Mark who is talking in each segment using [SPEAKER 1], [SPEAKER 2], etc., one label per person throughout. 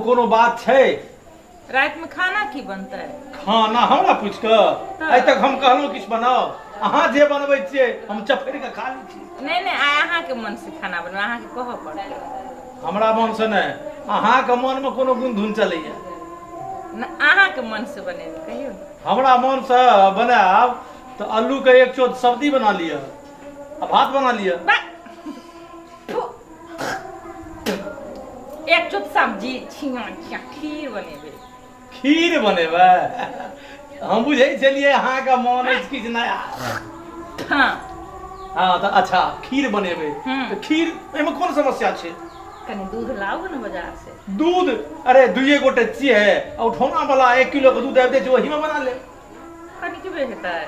[SPEAKER 1] कोनो बात छै?
[SPEAKER 2] रातिमे खाना की बनतै?
[SPEAKER 1] खाना हमरा पूछि कऽ आइ तक हम कहलहुँ किछु बनाउ? अहाँ जे बनबै छियै हम चफड़ि कऽ खा लै छी।
[SPEAKER 2] नहि नहि, आइ अहाँके मनसँ खाना बनबै, अहाँके कहऽ पड़तै।
[SPEAKER 1] हमरा मनसँ नहि, अहाँके मनमे कोनो गुण धुन चलैया।
[SPEAKER 2] अहाँके मनसँ बनेबै, कहियौ ने।
[SPEAKER 1] हमरा मनसँ बनायब तऽ आलूके एक चोट सब्जी बना लिअ आ भात बना लिअ।
[SPEAKER 2] एक चोट सब्जी छिया छिया, खीर बनेबै।
[SPEAKER 1] खीर बनेबै? हम बुझै छलियै अहाँके मन अछि किछु नया।
[SPEAKER 2] हाँ।
[SPEAKER 1] हाँ तऽ अच्छा, खीर बनेबै तऽ खीर एहिमे कोन समस्या छै?
[SPEAKER 2] कनि दूध लाउ ने बाजार से।
[SPEAKER 1] दूध? अरे दुइए गोटे छियै आ उठौना वाला 1 किलो के दूध आबि जाइ छै, ओहीमे बना लेब।
[SPEAKER 2] कनिकबे हेतै?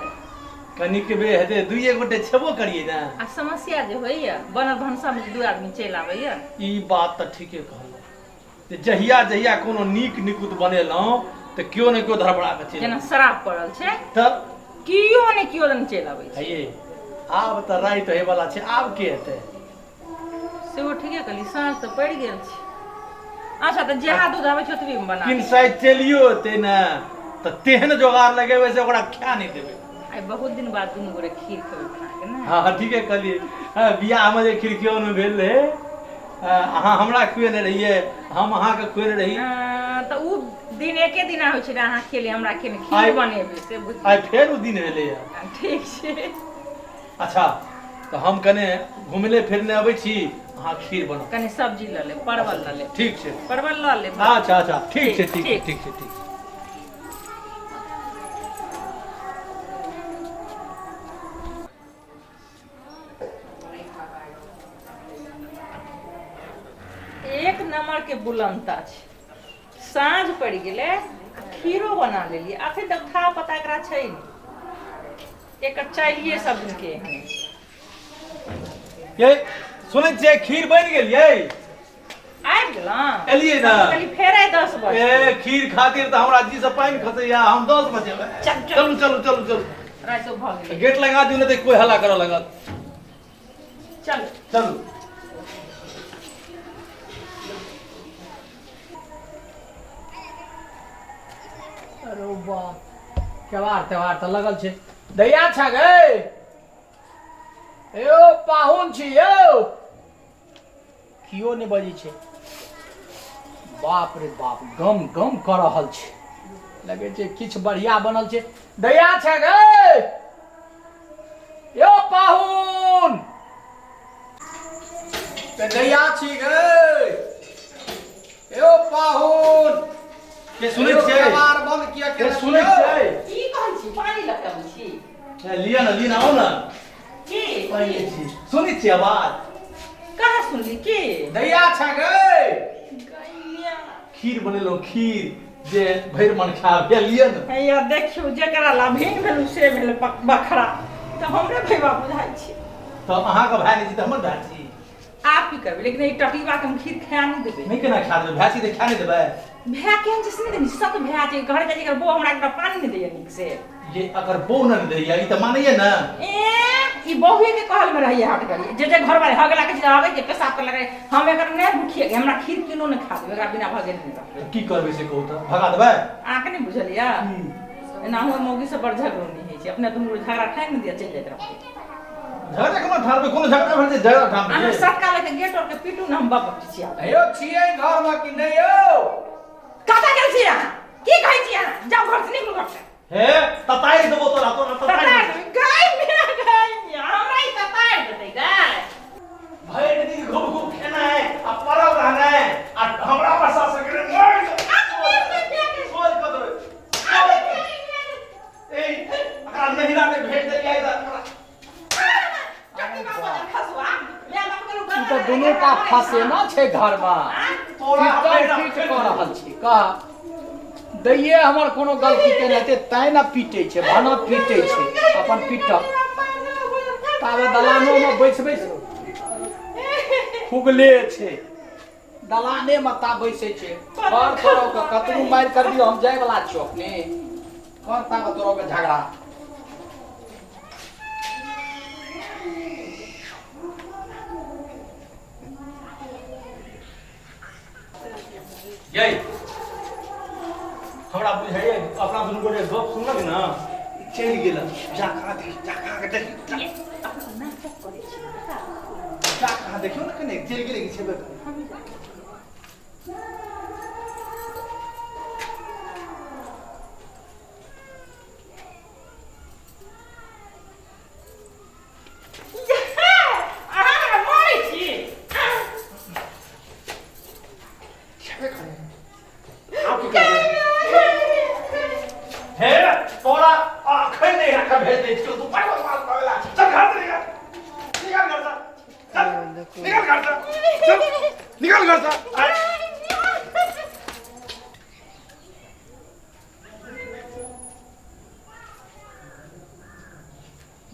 [SPEAKER 1] कनिकबे हेतै, दुइए गोटे छेबो करियै ने।
[SPEAKER 2] आ समस्या जे होइए बनल भनसामे जे दू आदमी चलि आबैए।
[SPEAKER 1] ई बात तऽ ठीके कहलहुँ जे जहिया जहिया कोनो नीक निकुत बनेलहुँ तऽ केओ ने केओ धड़फड़ा कऽ चलि
[SPEAKER 2] जेना शराब पड़ल छै
[SPEAKER 1] तऽ
[SPEAKER 2] केओ ने केओ लग चलि अबै छै।
[SPEAKER 1] हे, आब तऽ राति होइवला छै, आब के हेतै?
[SPEAKER 2] सेहो ठीके कहली, साँझ तऽ पड़ि गेल छै। अच्छा तऽ जहाँ दूध आबै छै ओतबीमे बना।
[SPEAKER 1] किन साइज चलियो एतै ने तऽ तेहन जोगाड़ लगेबै से ओकरा खा नहि देबै।
[SPEAKER 2] आइ बहुत दिन बाद दुनू गोरे खीर खेबै बना के ने।
[SPEAKER 1] हँ, ठीके कहलियै। हँ, बियाहमे जे खिड़कियोमे भेल रहै, अहाँ हमरा खुएने रहियै, हम अहाँके खुएने रही।
[SPEAKER 2] तऽ उ दिन एके दिना होइ छै ने, अहाँ खेली हमरा खेली, खीर बनेबै से बुझ।
[SPEAKER 1] आइ फेर उ दिन भेलैया।
[SPEAKER 2] ठीक छै।
[SPEAKER 1] अच्छा तऽ हम कने घुमले फिरने अबै छी, अहाँ खीर बनाउ।
[SPEAKER 2] कने सब्जी लऽ लेब, परवल लऽ लेब।
[SPEAKER 1] ठीक छै।
[SPEAKER 2] परवल लऽ लेब।
[SPEAKER 1] अच्छा अच्छा, ठीक छै, ठीक छै, ठीक छै, ठीक।
[SPEAKER 2] एक नंबर के बुलंता छै। साँझ पड़ि गेलै, खीरो बना लेलियै, अखन तक था पता एकरा छै नहि। एकर चालिए सब दिन के एहने छै।
[SPEAKER 1] ये सुनै छियै, खीर बनि गेल यै।
[SPEAKER 2] आबि गेलहुँ?
[SPEAKER 1] एलियै ने।
[SPEAKER 2] कहली फेर आइ 10 बजे।
[SPEAKER 1] ए, खीर खातिर तऽ हमरा जी से पानि खसैया, हम 10 बजे
[SPEAKER 2] चल, चल।
[SPEAKER 1] चलू चलू चलू चलू।
[SPEAKER 2] रातिो भऽ गेलै।
[SPEAKER 1] गेट लगा दियौ, नहि तऽ कोइ हल्ला करऽ लागत।
[SPEAKER 2] चलू।
[SPEAKER 1] चलू।
[SPEAKER 3] अरे बाप, केवार तेवार तऽ लगल छै। दैया छ गै? यौ पाहुन छी यौ। कियो नहि बजै छै। बाप रे बाप, गम गम कऽ रहल छै, लगै छै किछु बढ़िया बनल छै। दैया छ गै? यौ पाहुन ते दैया छी गै? यौ पाहुन।
[SPEAKER 1] के सुनै छियै?
[SPEAKER 3] केवार बंद किया
[SPEAKER 1] के
[SPEAKER 3] केने
[SPEAKER 1] सुनै
[SPEAKER 3] छियै?
[SPEAKER 1] छियै?
[SPEAKER 2] की कहै छी? पानि लऽ कऽ अबै छी।
[SPEAKER 1] ए, लिअ ने, लिअ ने, आउ ने।
[SPEAKER 2] की?
[SPEAKER 1] पानि छी। सुनै छियै आवाज?
[SPEAKER 2] कहाँ सुनली? के?
[SPEAKER 3] दैया छ गै?
[SPEAKER 2] गैया।
[SPEAKER 1] खीर बनेलहुँ, खीर जे भरि मन खायब। हे, लिअ ने।
[SPEAKER 2] हैया देखियौ, जेकरा ला भिन भेलु से भेल बखरा, तऽ हमरे भैया बुझाइ छै।
[SPEAKER 1] तऽ अहाँके भाय नहि छी तऽ हमर भाय छी।
[SPEAKER 2] आब की करबै? लेकिन ई टटीबा के हम खीर खाए नहि देबै।
[SPEAKER 1] नहि, केना खा देबै? भाय छी तऽ खा नहि देबै?
[SPEAKER 2] भाय केहन छै से नहि देनी, सत भाय छै। घर जाइ छै, एकर बौआ हमरा एकटा पानि नहि दैया नीक से।
[SPEAKER 1] ये अगर बहू नहि दैया, ई तऽ मानैया ने।
[SPEAKER 2] ए, ई बहुए के कहल में रहैया हट करी जे जे घर वाले हगला के चीज आबै के पेशाब कर लगे। हम एकर नहि भूखिए, हमरा खीर किनो नहि खा देबै, एकरा बिना भऽ गेल नहि रहबै।
[SPEAKER 1] तऽ की करबै से कहू, तऽ भगा देबै?
[SPEAKER 2] अहाँके नहि बुझलियै? एनाहु मौगी सब बड़ झगड़ौनी होइ छै। अपने दुनू झगड़ा ठानि ने दिअ, चलि जाइत रहबै।
[SPEAKER 1] झगड़ा केना ठानबै? कोनो झगड़ा भेल छै झगड़ा ठानबै?
[SPEAKER 2] अहाँ सटका लऽ के गेट और के पीटू ने, हम बाप छियै।
[SPEAKER 3] यौ छियै घरमे कि नहि यौ?
[SPEAKER 2] कतऽ गेल छी अहाँ? की कहै छी अहाँ? जाउ घर से, निकलू घर से।
[SPEAKER 1] हे, ततारि देबो तोरा, तोरा ततारि
[SPEAKER 2] ततारि
[SPEAKER 1] देबो।
[SPEAKER 2] देबै गाय मिया, गाय मिया, हमरा ई ततारि देतै गाय।
[SPEAKER 1] भरि दिन घूम घूम खेनाइ आ पड़ल रहनाइ आ हमरा पर सास करे मारि सोच कऽ देबै। ए, एकरा नहिरा नहि भेज देलियै तऽ
[SPEAKER 3] ई तऽ दुनू टा फसेना छै घरमे।
[SPEAKER 1] तोरा
[SPEAKER 3] पीटल पीट कऽ रहल छी। कह दैये, हमर कोनो गलती केने हेतै तैँ ने पीटै छै। भना पीटै छै, अपन पीटल ताबे दलानोमे बैस बैस खुगले छै, दलानेमे ता बैसै छै। कर तोरो के कतनो मारि कर दियौ, हम जायवला छियौ अपने। कर ताबे तोरो के झगड़ा।
[SPEAKER 1] यै हमरा बुझाइए अपना दुनू गोटे गप सुनलक ने, चलि गेल। जा कहाँ देखी, जा कहाँ देखी, जा।
[SPEAKER 2] नाटक करै छी।
[SPEAKER 1] जा कहाँ देखियौ ने, कने चलि गेलै कि छेबे करै।
[SPEAKER 2] अहाँ हमरा मारै छी।
[SPEAKER 1] छेबे करै, आब की करबै? हे तोरा अखन नहि राखऽ भेज दै छियौ, तू बड़ बदमाश भऽ गेला। चल घर से, निकल, निकल घर से, चल निकल घर से, चल निकल घर से। आय।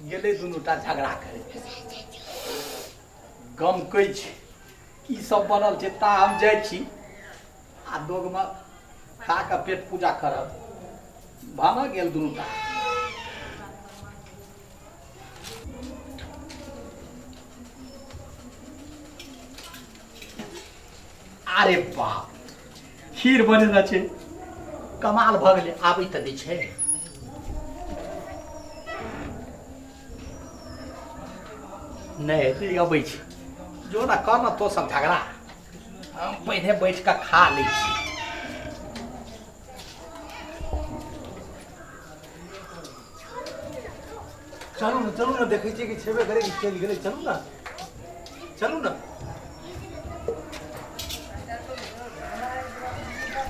[SPEAKER 3] गेलै दुनूटा झगड़ा करै, गमकै छै। की सब बनल छै ता हम जाइ छी आ दोगमे खा कऽ पेट पूजा करब। भाना गेल दुनूटा। अरे बाप, खीर बनेने छै, कमाल भऽ गेलै। आबै तऽ नहि छै। नहि नहि अबै छै। जो ने कर ने तो सब झगड़ा, हम पहिने बैठ कऽ खा लै छी।
[SPEAKER 1] चलू ने, चलू ने, देखै छियै कि छेबे करै कि चलि गेलै। चलू ने, चलू ने,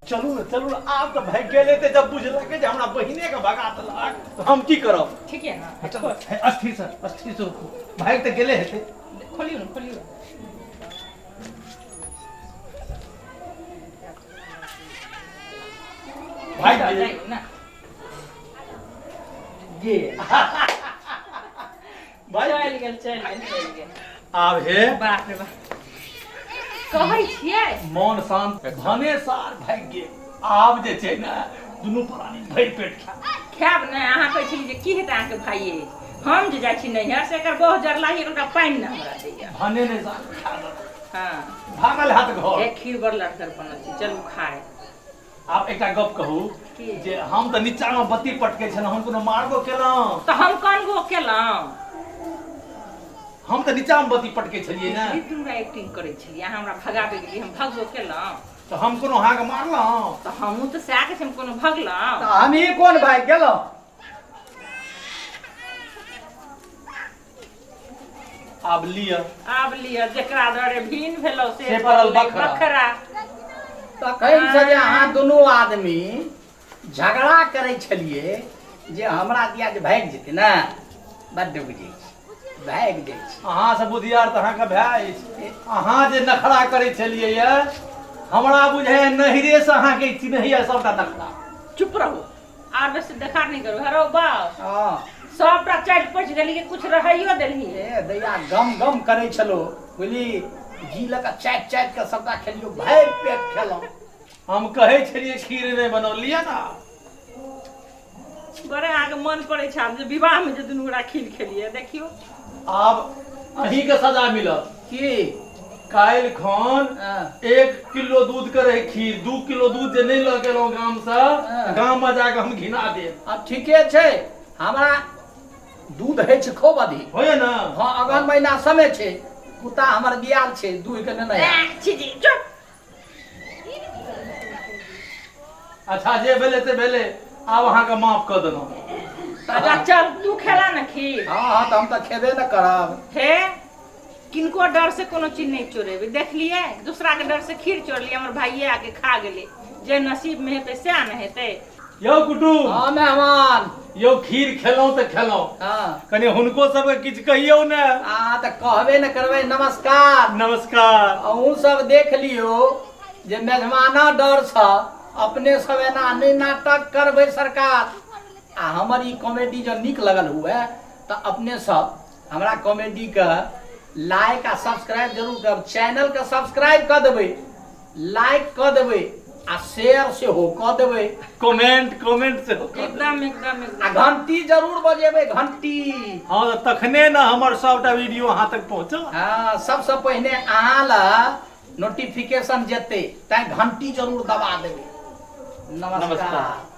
[SPEAKER 1] चलू ने, चलू ने। आब तऽ भागि गेलै तऽ जब बुझलकै जे हमरा बहिने के भगा देलक तऽ हम की करब?
[SPEAKER 2] ठीक है ना?
[SPEAKER 1] चलू, हे, अस्थिर से, अस्थिर से भागि तऽ गेले हेतै।
[SPEAKER 2] खोलियौ ने, खोलियौ।
[SPEAKER 1] भागि गेलै।
[SPEAKER 2] जाइयौ ने।
[SPEAKER 3] गे
[SPEAKER 1] भागि
[SPEAKER 2] चलि गेल, चलि गेल, चलि गेल।
[SPEAKER 1] आब हे।
[SPEAKER 2] बाप रे बाप, कहै छियै।
[SPEAKER 1] मन शांत, भने सार भागि गेल। आब जे छै ने दुनू प्राणी भरि पेट खा
[SPEAKER 2] खायब ने। अहाँ कहै छलियै जे की हेतै अहाँके भाइये, हम जे जाइ छी नैहर से एकर बहुत जरलाही, एकटा पानि ने हमरा दैया।
[SPEAKER 1] भने ने सार खा देलक।
[SPEAKER 2] हँ।
[SPEAKER 1] भागल हाथ घर।
[SPEAKER 2] एक खीर बड़ लड़कर बनल छै, चलू खाय।
[SPEAKER 1] आब एकटा गप कहू?
[SPEAKER 2] की?
[SPEAKER 1] जे हम तऽ नीचा मे बत्ती पटकै छलहुँ, हम कोनो मारबो केलहुँ?
[SPEAKER 2] तऽ हम कनबो केलहुँ?
[SPEAKER 1] हम तऽ नीचा मे बत्ती पटकै छलियै ने।
[SPEAKER 2] ई दुनू एक्टिंग करै छलियै, अहाँ हमरा भगाबै गेलियै, हम भगबो केलहुँ?
[SPEAKER 1] तऽ हम कोनो अहाँके मारलहुँ?
[SPEAKER 2] तऽ हमहूँ तऽ सएह कहै छी, हम कोनो भगलहुँ?
[SPEAKER 3] तऽ हमही कोन भागि गेलहुँ?
[SPEAKER 1] आब लिअ।
[SPEAKER 2] आब लिअ, जेकरा डरे भीन भेलौ
[SPEAKER 1] से पड़ल बखरा।
[SPEAKER 2] बखरा।
[SPEAKER 3] तखन से जे अहाँ दुनू आदमी झगड़ा करै छलियै जे हमरा दिया जे भागि जेतै ने, बड्ड बुझै छी, भागि जाइ छै।
[SPEAKER 1] अहाँ से बुधियार तऽ अहाँके भाय अछि। अहाँ जे नखरा करै छलियै ये, हमरा बुझाइए नहिरे से अहाँके चिन्हैया सबटा नखरा।
[SPEAKER 2] चुप रहू, आर बेसी देखार नहि करू। हरो बाप।
[SPEAKER 3] हँ।
[SPEAKER 2] सबटा चाटि पोछि देली कि कुछ रहैयो देलही?
[SPEAKER 3] ए दैया, गम गम करै छलो, बुझली? घी लऽ कऽ चाटि चाटि कऽ सबटा खेलियो, भरि पेट खेलहुँ।
[SPEAKER 1] हम कहै छलियै खीर नहि बनौलियै ने।
[SPEAKER 2] बड़े अहाँके मन पड़ै छै आब जे विवाहमे जे दुनू गोटा खीर खेलियै, देखियौ।
[SPEAKER 1] आब अहींके सजा मिलत।
[SPEAKER 3] की?
[SPEAKER 1] काल्हि खन 1 किलो दूध के रहे खीर, 2 किलो दूध जे नहि लऽ गेलहुँ गाम से, गाम में जाके हम घिना देब।
[SPEAKER 3] आब ठीके छै, हमरा दूध होइ छै खूब अधिक।
[SPEAKER 1] होइए ने?
[SPEAKER 3] हँ, अगहन महीना समय छै, कुत्ता हमर बियाल छै, दूहि के नेने आयब।
[SPEAKER 2] छी जी, चुप।
[SPEAKER 1] अच्छा, जे भेलै से भेलै, आब अहाँके माफ कऽ देलहुँ।
[SPEAKER 2] अच्छा चल, तू खेला ने खीर।
[SPEAKER 3] हँ हँ, तऽ हम तऽ खेबे ने करब।
[SPEAKER 2] हे, किनको डर से कोनो चीज नहि चोरेबै, देखलियै? दूसरा के डर से खीर चोरलियै, हमर भाइये आके खा गेलै। जे नसीब में हेतै सएह ने हेतै।
[SPEAKER 1] यौ कुटुम।
[SPEAKER 3] हँ मेहमान।
[SPEAKER 1] यौ, खीर खेलहुँ तऽ खेलहुँ,
[SPEAKER 3] हँ।
[SPEAKER 1] कनि हुनको सबके किछु कहियौ ने।
[SPEAKER 3] अहाँ तऽ कहबे ने करबै। नमस्कार।
[SPEAKER 1] नमस्कार।
[SPEAKER 3] अहूँ सब देख लियौ जे मेजबाना डरसँ अपने सब एना नहि नाटक करबै सरकार। आ हमर ई कॉमेडी जँ नीक लगल हुए तऽ अपने सब हमरा कॉमेडीके लाइक आ सब्सक्राइब जरूर करब। चैनलके सब्सक्राइब कऽ देबै, लाइक कऽ देबै आ शेयर सेहो कऽ देबै।
[SPEAKER 1] कमेंट, कमेंट सेहो कऽ देबै।
[SPEAKER 2] एकदम, एकदम,
[SPEAKER 3] आ
[SPEAKER 2] एकदम।
[SPEAKER 3] घंटी जरूर बजेबै, घंटी।
[SPEAKER 1] हँ, तऽ तखने ने हमर सबटा वीडियो अहाँ तक पहुँचत।
[SPEAKER 3] हँ, सबसँ पहिने अहाँ लए। नोटिफिकेशन जेतै, तैं घंटी जरूर दबा देबै। नमस्कार।
[SPEAKER 1] नमस्कार।